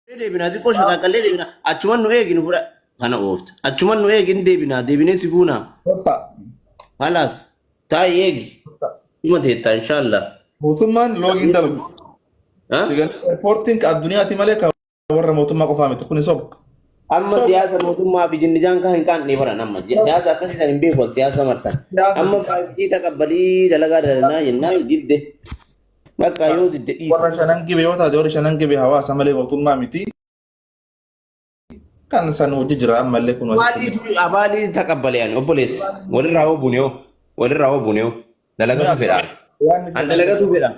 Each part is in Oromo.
Deebinaa xiqqoo shaqaaqallee deebinaa. Achuman nu eegi nu fudha. Kana oofta. Achuman nu eegi hin deebinaa. Deebinee si fuunaa. Kottaa. Halaas. Taa'i eegi. Dhuma teettaa inshaallah. Mootummaan loogiin dalagu. Ha? Eerpoortiin ka addunyaati malee ka warra mootummaa qofaa miti. Kuni soba. Amma Soba. siyaasa mootummaa fi jinnijaan kan hin qaanne baran amma. Siyaasa akkasii san hin beeku siyaasa marsan. Siyaasa. Amma 5G taqabbalii dalagaa dalanaa jennaan didde. Bakka yoo didde dhiisi. Warra shanan gibe yoo taate warri shanan gibe hawaasa malee mootummaa miti. Kan san hojii jira ammallee kun Maaliitu abaalii taqabbale ani obboleessa. Walirraa hoo buune hoo. Walirraa hoo buune hoo. Dalagatu fedha. An dalagatu fedha.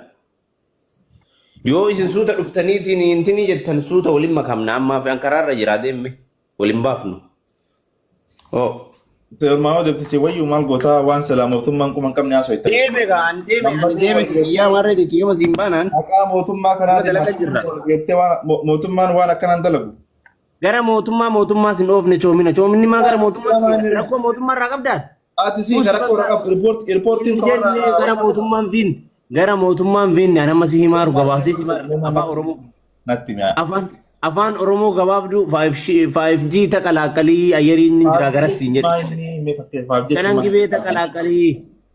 Yoo isin suuta dhuftaniitiin intinii jettan suuta waliin makamna ammaa fi an karaarra jira deemme waliin baafnu. Hoo. Seermaa deebisee wayyuu maal gootaa waan silaa mootummaan kuma hin qabne haasoo itti. Deeme gaa an deeme ani deeme kiyyaa warra jechuun yoo siin baanaan Maqaa mootummaa kanaatiin dalaga jirra. geettee waan mootummaan waan akkanaan dalagu. Gara mootummaa mootummaa sin oofne choomina. Choominni maa gara mootummaa rakkoo mootummaa irraa qabdaa? Ati sii karaa koo rakkoo riippoortiin Hin jenne gara mootummaan fiin gara mootummaan fiin ani amma si himaaru gabaabsee si himaaru afaan Oromoo natti mi'a. afaan Oromoo gabaabduu 5G taqalaaqalii ayyariin ni jira garas siin jedhe. Shanan gibee taqalaaqalii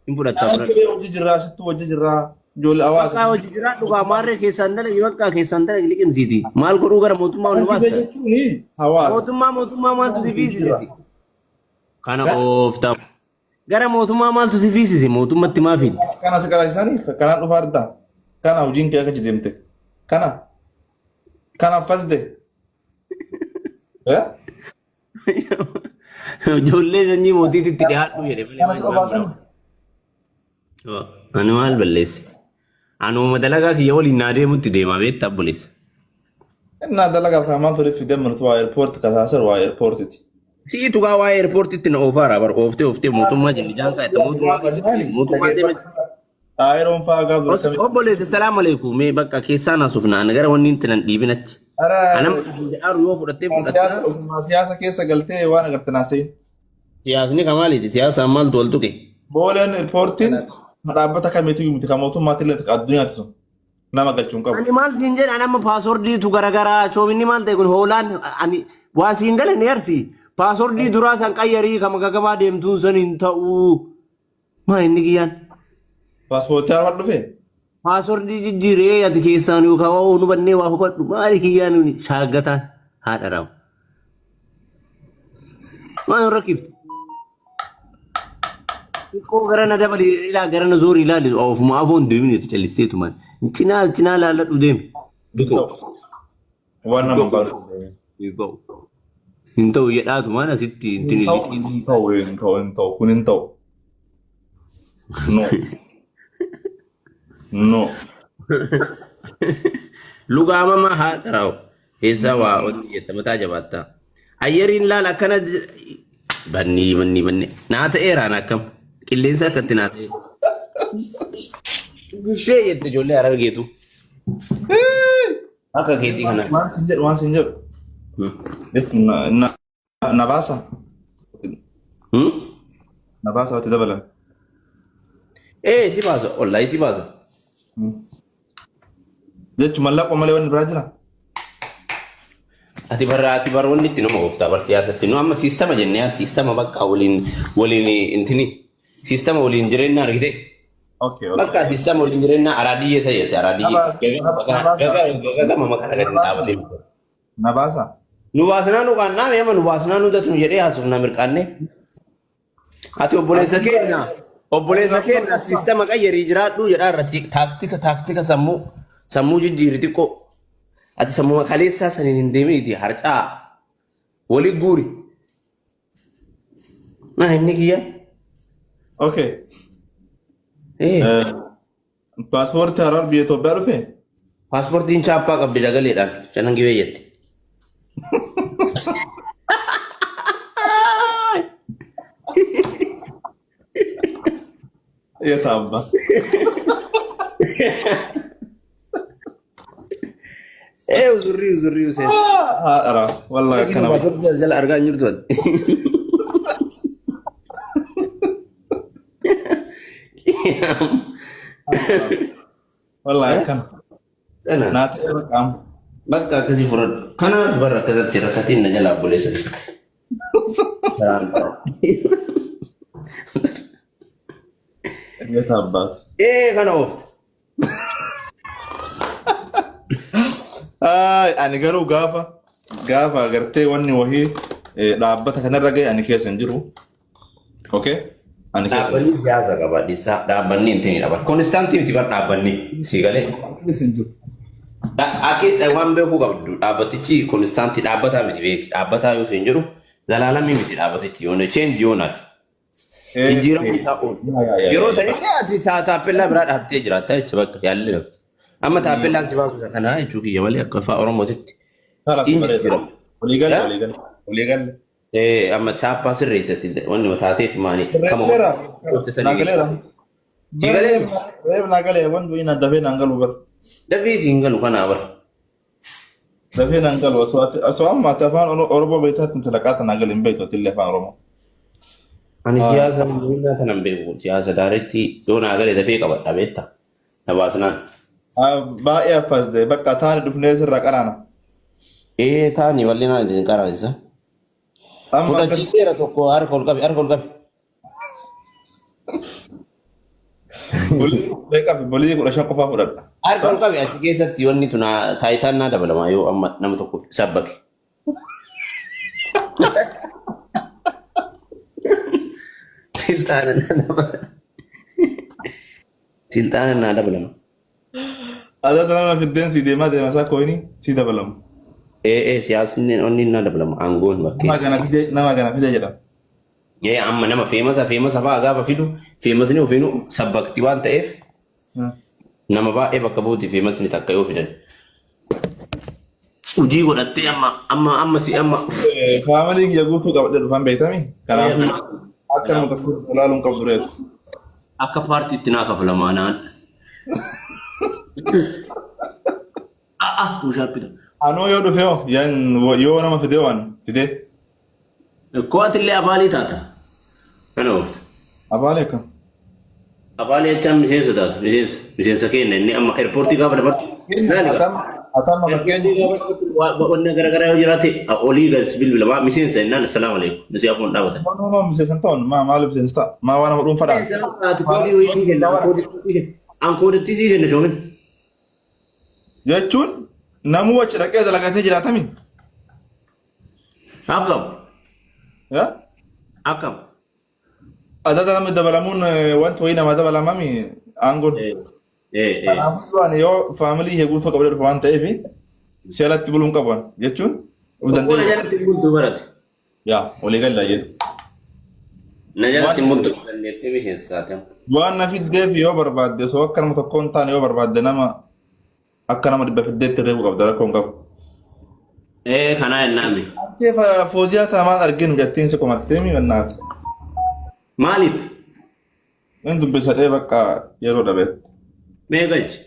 hin fudhatta Shanan fudhadhu. gibee hojii jirraa sittuu hojii jirraa ijoollee hawaasa. Bakka hojii jiraa dhugaa maarree keessaan dalagi bakka keessaan dalagi liqimsiiti. Maal godhuu gara mootummaa ol nu Shanan gibee baasta? jechuun hawaasa. Mootummaa maaltu si fiisise? Kana oofta. Gara mootummaa maaltu si fiisise? Mootummatti maa fiidde? Kana si qalaasisanii kanaan dhufaa jirta. Kana hojiin kee akka deemte. Kana. Kana fasde. Eh? Ijoollee sanyii mootiitti dhiyaadhu jedhe malee Kana si maal obaasanii. biraa. Ani maal balleesse? Anuma dalagaa kiyya waliin naa deemutti deema beektaa obboleessa. Innaa dalagaaf kan maal toliif fidee mul'atu waa eerpoorti kasaasar waa eerpoortiti. Si'i tuqaa waa'ee eerpoortitti na oofaara bar ooftee ooftee mootummaa jenni jaan kaa'etta mootummaa keessatti mootummaa deema. Xaayiroon fa'aa gaaf dura akkamitti. Obboleessa salaam alaikum mee bakka keessaa naa sufna ani gara wanni itti nan dhiibin achi. Anam jedhaaru yoo fudhattee fudhattaa. Ofumaa siyaasa keessa galtee waan agarte naasee. Siyaasni kamaaliiti siyaasaan maaltu wal tuqe? Booleen eerpoortiin dhaabbata kamiitu miti kan mootummaatti illee addunyaatti sun nama galchuun qabu. Ani maal siin jedhan amma paaswordiitu garagaraa choominni maal ta'e kun hoolaan ani waan siin gale ni arsi. Paaswordii duraa san qayyarii kama gagabaa deemtuun san hin ta'uu. Maa inni kiyyaan? Paaspoortii haaraa dhufe? Paaswordii jijjiiree ati keessaan yookaan waa nu bannee waa hubadhu maali kiyyaan shaaggataan haadha raawu. Maa hin rakkiftu? Xiqqoo gara na dabali ilaa gara na zoori ilaali ofuma afoon deemin itti callisteetu maal. Cinaa cinaa laalladhu deemi. Bitoo. Waan nama hin baanu. Hin ta'u. Hin ta'u jedhaatu maan asitti Hin intin ta'u, liqii. hin ta'u, hin ta'u, hin ta'u, kun hin ta'u. No. No. Lugaamama haa xaraa'u. Eessaa waa wanni jetta mataa jabaattaa. Ayyariin laal akkana bannii bannii bannii. Naa ta'eeraan akkam. Qilleensa akkatti naa ta'e. Ishee jette ijoollee harargeetu. Akka keetii kana. Waan sin jedhu, waan sin jedhu. Jechuun na, na, na baasa. Na baasa watti dabalan. Ee si baasa. Wallaahi si baasa. Jechuun mallaqa malee wanni biraa jira. Ati bara wanni itti nama ooftaa bar siyaasatti. Nu amma siistama jennee siistama bakka waliin waliin intini siistama waliin jireenya argite. Okay, okay. Bakka siistama waliin jireenya araadiyyee ta'e jette Na araadiyyee. baasa, na baasa. Gagama makana gadi Na baasa. dhaabatee. Na baasa. Nu baasnaa nu qaannaa meema nu baasnaa nu dasnu jedhee haasofnaa mirqaannee. Ati obboleessa keenya siistama qayyarii jiraadhu jedhaa irratti taaktika sammuu jijjiiri xiqqoo. Ati sammuu kaleessaa saniin hin deeminiiti harcaa wali guuri. Naa inni kiyya. Okay. Paaspoortii harar biyya Itoophiyaa dhufe? Paaspoortiin chaappaa qabdi dagaleedhaan shanan gibee jette. Yeeta abbaa. Ee uzurrii uzurrii usee. Haadha wallahi akkana. Paaspoortii jala argaa hin jirtu ati. Wallahi akkana. Kana. Naa ta'e qaama. Bakka akkasii fudhadhu. Kanaaf barra akkasatti rakkatiin na jalaa obboleessa. Eeyyata abbaati. Ee kana oofta. Ay, ani garuu gaafa gaafa agartee wanni wahii dhaabbata kanarra ga'e ani keessa hin jiru. Okay? Ani keessa hin Dhaabbanni siyaasa qaba dhisaa dhaabbanni hin ta'in qaba. Konstaantii miti bar dhaabbanni sii galee. jiru. Keessa hin jiru. Akki waan beekuu qabdu dhaabbatichi konstaantii dhaabbataa miti beeki. Dhaabbataa yoo siin jedhu zalaalamii miti dhaabbatichi yoona change yoonal. Jijjiiramuu isaa oolu. Yeroo sanillee ati taappellaa biraa dhaabtee jiraatta jecha bakka yaalli lafti. Amma taappellaan si baasu isa kanaa jechuu kiyya malee akka afaan Oromootitti. Hin jijjiiramu. Waliigalle waliigalle waliigalle. Amma chaappaa sirreessati wanni taateeti maanii. Sirreesseera. Naagaleera. Siigalee? Reef naagalee wanti wayii na dafee naan galu bara. Dafii siin galu kanaa bara. Dafee naan galu osoo ati osoo amma ati afaan Oromoo beektaatti talaqaata naa galu hin beektu ati illee afaan Oromoo. Ani siyaasa muummaa kanan beeku siyaasa daaretti yoo naa gale dafee qabadha beekta. Na baasnaan. Baay'ee affasde bakka taani dhufnee sirraa qaraana. Ee taani bal'inaan isin qaraasisa. Amma akkas Fudhachiiseera tokko harka ol qabi harka ol qabi. Bolii qabi bolii 15 qofaa fudhadha. Harka ol qabi achi keessatti wanni tun taayitaan naa dabalama yoo amma nama tokko sabbake. Silxaana naa dabalama. Silxaana naa dabalama. Adda nama fiddeen sii deemaa deema isaa kooyini sii dabalamu. Ee ee siyaasni onni naa dabalama aangoon bakkee. Nama kana fidee nama kana fidee jedhama. Ee amma nama feemasa feemasa fa'aa gaafa fidu feemasni ofiinuu sabbakti waan ta'eef nama baay'ee bakka buuti feemasni takka yoo fidan. Hojii godhattee amma amma amma si amma. Faamilii kiyya guutuu qabadhee dhufan beektami. Kanaafuu akka nama tokko ilaaluun qabdu reetu. Akka paartiitti naa kafalama anaan. Ah mushaappita. Anoo yoo dhufe hoo yan yoo nama fidee waan fidee. Koo atillee abaalii taata. Kana oofta. Abaalee akkam. Abaalii jechaan miseensa taata. Miseensa. Miseensa keenya inni amma eerpoortii gaafa dabartu. Laali gaa. Atama fakkeenya. Eerpoortii gaafa dabartu wanna garaagaraa yoo jiraate olii gas bilbila miseensa jennaan assalaamu alaikum. Nusi afuun dhaabatan. No no no miseensa ta'uun maa maaliif miseensa ta'a maa waan nama dhuunfadhaan. Miseensa taatu koodii wayii sii kenna. An koodittii sii kenna shoomin. Jechuun namuu achi dhaqee dalagatee jiraatami. Akkam. Yaa? Akkam. Adada namni dabalamuun wanti wayii namaa dabalamami aangoon. Eh, eh, eh. Kanaafuu ani yoo faamilii kee guutuu qabdee dhufa waan ta'eef si alatti buluu hin qabu ani jechuun of Tokko na danda'e. jalatti hin bultu barate. Yaa walii galla jedhu. Na jalatti hin bultu dandeettee miseensa taate. Waan na fiddeef yoo barbaadde osoo akka nama tokkoo hin taane yoo barbaadde nama akka nama 100 fiddeetti reebu qabda rakkoo hin qabu. Ee kanaa jennaami. Antee fooziyaa tana maal arginu jettiin si komattee mi bannaati. Maaliif? Inni dubbisadhee bakka yeroo dhabeetti. Mee galchi.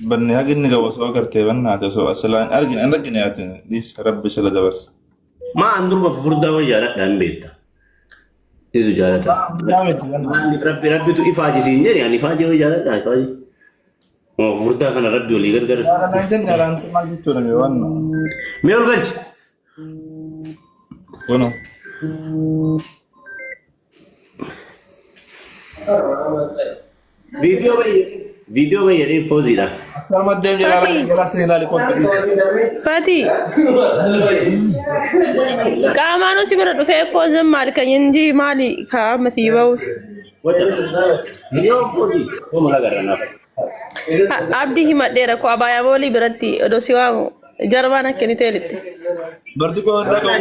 Banne hagi inni gahu osoo agartee bannaati osoo silaa hin argine hin argine ati dhiis rabbi sila dabarsa. Maa an durba fufurdaa wayyaa jaaladha hin beekta. Isu jaalata. Maaliif rabbi rabbitu ifaaji siin jedhe ani ifaaji wayyaa jaaladha ifaaji. Moo fufurdaa kana rabbi olii gargar. Jaalallaan jenne alaanti maal jechuudha mee waan Mee ol galchi. Kuno. Viidiyoo bayyee viidiyoo bayyee fooziidha. Akkanuma deem jalaa jala seenaa ilaali kottu dhiisi. Fati, qaamaan si bira dhufee koo maali kan inni maali kaa'ama sii ba'uuf. Viidiyoo foozii. Koo mala garra naaf. Abdii himadheera koo abaayaa boolii biratti odoo si waamu jarbaan akka inni teelitti. Barti koo hin dhaga'u.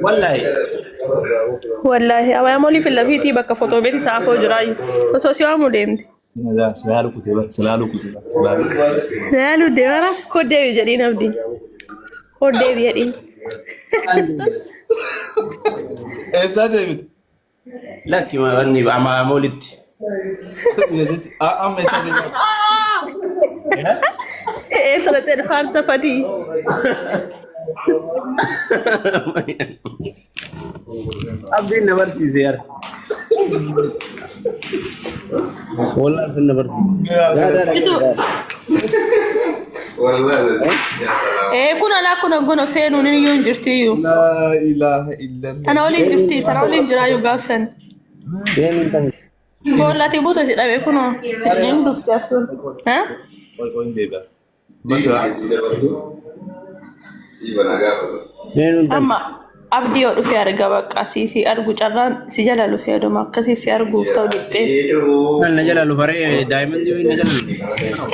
Wallaahi. Wallaahi abaayaa moolii fillafiitii bakka fotoo beeti saafoo jiraayu osoo si waamu deemte. Silaalu kutee bara silaalu kutee bara. Silaalu deemara koo deebi jedhiin abdii. Koo deebi jedhiin. Eessaa deebite? Lakki wanni amaa moolitti. Amma eessaa deebite? Eessa dhaqxee dhufaan tafatii? Abdiin na barsiise yara. Wallaan sun na barsiise. Daa daa Situ daa. Ee kun alaa kun gono feenuun iyyuu hin jirti iyyuu. Laa ilaaha illallah. Tana waliin jirti tana waliin jiraayyuu gaafsan. Feenuun tami. Boollati buuta si dhabe kunoo. Hin dhufte asuun. Ha? Qoy qoy hin deebi'a. Basa. Feenuun tami. Amma abdii yoo dhufe arga bakka si si argu carraan si jala dhufe aduma akkasii si arguuf ta'u dhixxee. Kan na jala lufaree daa'imman dhiyoo na jala lufe.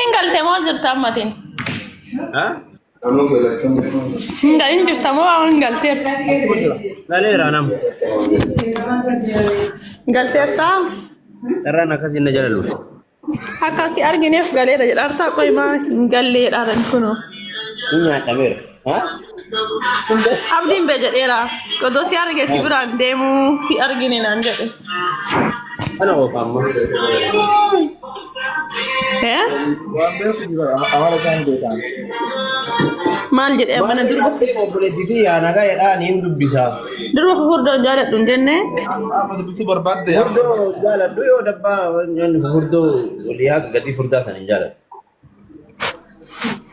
Hin galte moo jirta ammatiin? Ha? Hin galin jirta moo hin galteerta? Galeera nama. Galteerta? Carraan akkasii na jala lufe. Akka si argineef galeera jedhaartaa qoy maa hin gallee jedhaaran kunoo. Hin nyaadhameera. Ha? Abdiin bee jedheera. Odoo si arge si biraan deemuu si argine naan jedhe. Kana oofa amma. Eh? Waan beeku jira amala isaan beekan. Maal jedhee mana durba Obboleettii kiyyaa nagaa jedhaa niin dubbisaa. durba fufurdoon jaaladhu hin jenne. Amma dubbisuu barbaadde Furdoo jaaladhu yoo dabbaa wanni furdoo walii haa gatii furdaa sana hin jaaladhu.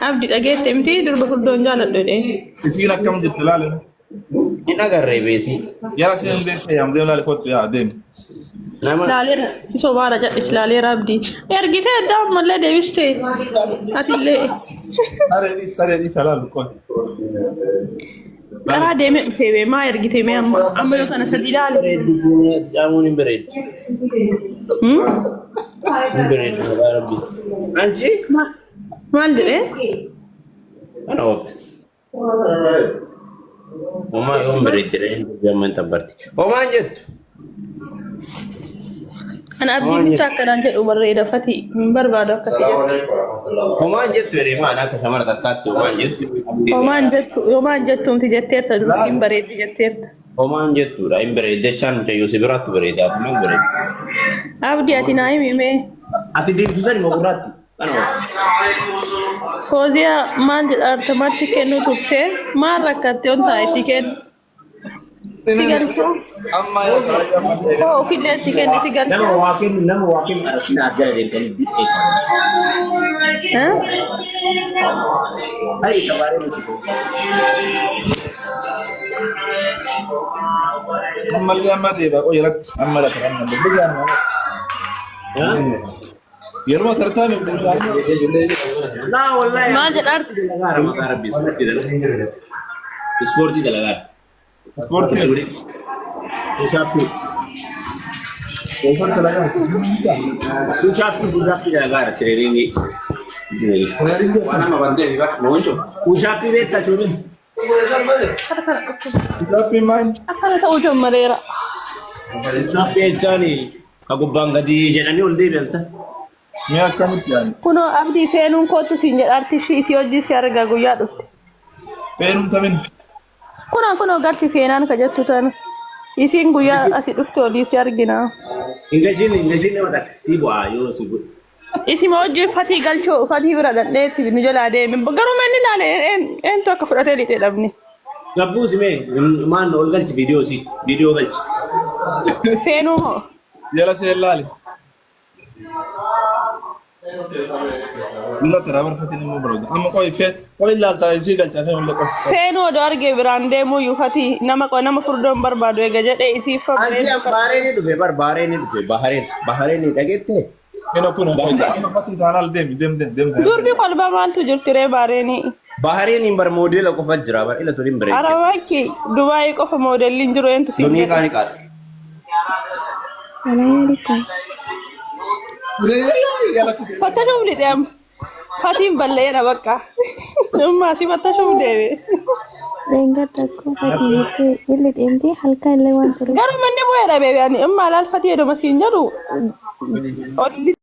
Abdi dhageette miti durba furdoon jaaladhu jedhee. Isiin akkam jirti laale. Hin agarree beesii. Yala siin deesse yaam deem laale kottu yaa deem. Nama Laaleera si sobaara jedhis laaleera abdi. Ergitee adda ammallee deebiste. Atillee Saree dhiis saree dhiis laalu qoy. karaa deemee dhufee bee maa ergite mee amma amma yoo sana sadii laale. Bareeddi caamuun hin bareeddi. Hin bareeddi maqaa rabbii. Anchi Maal jedhee? kana oofte. Homaa yoon bareeddi jedhanii gamman tabbarti. Homaan jettu. Ana abdiin bicha akkanaan jedhu barreeda fati hin barbaadu akkasi jettu. Homaan jettu jedhee maal akka shamara takkaatti homaan jettu. Homaan jettu homaan jettumti jetteerta durti hin bareeddi jetteerta. Homaan jettuudha hin bareeddi jechaan mucayyoo si biraatti bareeda ati maal bareeddi. Abdi ati naa himi mee. Ati deemtu sani moo gurraatti? Kana oofte. Fooziyaa maal jedhaarta maal si kennu turte maal rakkatte on ta'a itti kennu. Si galchuu Amma yaa hoo ofillee itti kenne si Nama galchuu. waa kennu nama waa kennu arrabsina as jala deemtanii bidheessa. Hari tabaaree nuti koo. Ammallee amma deebi'a qoy jalatti amma lafa ammallee bishaan yeroo tartaa mi bishaan Laa wallahi. Maal jedhaarta? Dalagaara maqaa rabbii ispoortii dalagaara. Ispoortii dalagaara. ispoortii Pushaappii. Ofar dalagaa. Pushaappii pushaappii dalagaara tireeniingii. Pushaappii beektaa cuurin. Pushaappii maal? Akkana ta'uu jammareera. Pushaappii jechaan ka gubbaan gadi jedhanii ol deebi'an sa. Mee akkamitti yaani? Kunoo abdii seenuun kootu siin jedhaarti ishii isii hojii si arga guyyaa dhufte. Feenuun tamin. Kunoo kunoo galchi seenaan ka jettu tana. Isiin guyyaa asii dhufte olii si argina. Ingashiin ingashiin nama takka si bu'aa yoo si bu'e. Isima hojii fatii galchuu fatii bira dhadheeti nu jalaa deeme. Garuu manni ilaale eentu akka fudhatee lixee dhabne. Gabbuu simee maan ol galchi viidiyoo si viidiyoo galchi. Seenuu moo? Jala seen laali. Mul'ata raa barfatiin immoo barbaada. Amma qoy fee qoy ilaaltaa isii galchaa fee mul'ata qoy. Seenuu odoo argee biraan deemuu iyyuu fatii nama nama furdoon barbaadu eega jedhee isii Ansi fabreessu an bahareen dhufe bar bahareen dhufe bahareen bahareen dhageette. Kino kun qoy amma fatii taanaan deemi deem deem deem. Durbi kolbaa maaltu jirti ree baareenii? Bahareen bar moodela qofa jira bar ila tolin bareedde. Arabakki Dubaayii qofa moodelliin jiru eentu siin Dunii jedhe. qaani qaali. Salaam alaikum. Yala kute. Fattashuuf lixee amma. Fatiin balleera bakka. Dhummaa si fattashuuf deeme. Dheengadda akkuma fatii jettee illi deemtee halkan illee waan ture. Garuu manni bu'eera beebi ani amma alaal fatii edoma siin jedhu olli